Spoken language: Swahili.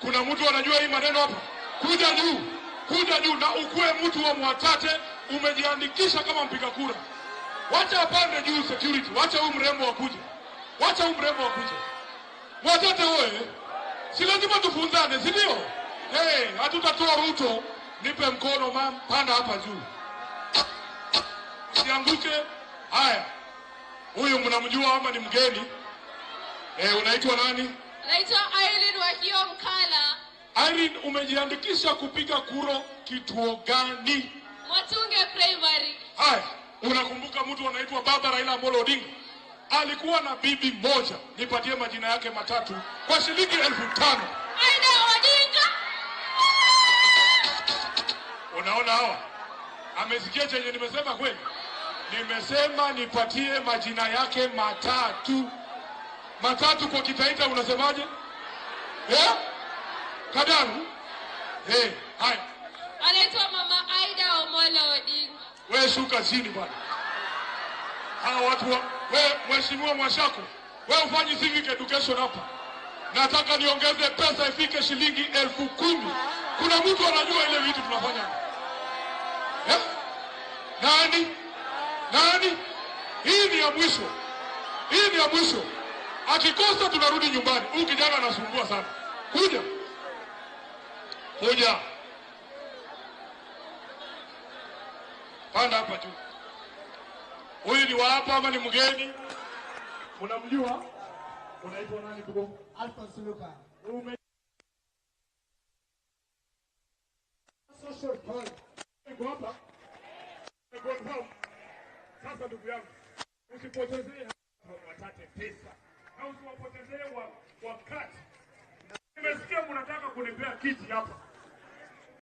Kuna mtu anajua hii maneno hapa? Kuja juu, kuja juu na ukue mtu wa Mwatate, umejiandikisha kama mpiga kura. Wacha apande juu security, wacha huyu mrembo akuje. Wacha huyu mrembo akuje. Mwatate wewe, si lazima tufunzane, si ndio? Hey, hatutatoa Ruto. Nipe mkono mam, panda hapa juu. Usianguke. Haya. Huyu mnamjua ama ni mgeni? Unaitwa nani? Naitwa Irene Wahio Mkala. Irene, umejiandikisha kupiga kura kituo gani? Mwatunge Primary. Haya, unakumbuka mtu anaitwa Baba Raila Amolo Odinga? Alikuwa na bibi moja. Nipatie majina yake matatu kwa shilingi 5,000. Aida Odinga. Unaona hawa? Amesikia chenye nimesema kweli? Nimesema nipatie majina yake matatu. Matatu kwa Kitaita unasemaje? Kadaru? Haya. Anaitwa Mama Aida Omolo Odinga. Wewe shuka chini bwana. Hawa watu wa, wewe Mheshimiwa Mwashako, wewe ufanye civic education hapa. Nataka niongeze pesa ifike shilingi 10,000. Kuna mtu anajua ile vitu tunafanya? Nani? Nani? Hii ni ya mwisho. Hii ni ya mwisho. Akikosa tunarudi nyumbani. Huyu kijana anasumbua sana. Kuja. Kuja. Panda hapa juu. Huyu ni wa hapa ama ni mgeni? Unamjua? Unaitwa nani bro? Alphonse Luka. Social point. Uko hapa? Confirm. Sasa ndugu yangu, usipotezee Mwatate pesa. Na usiwapotezee wakati. Nimesikia mnataka kunipea kiti hapa.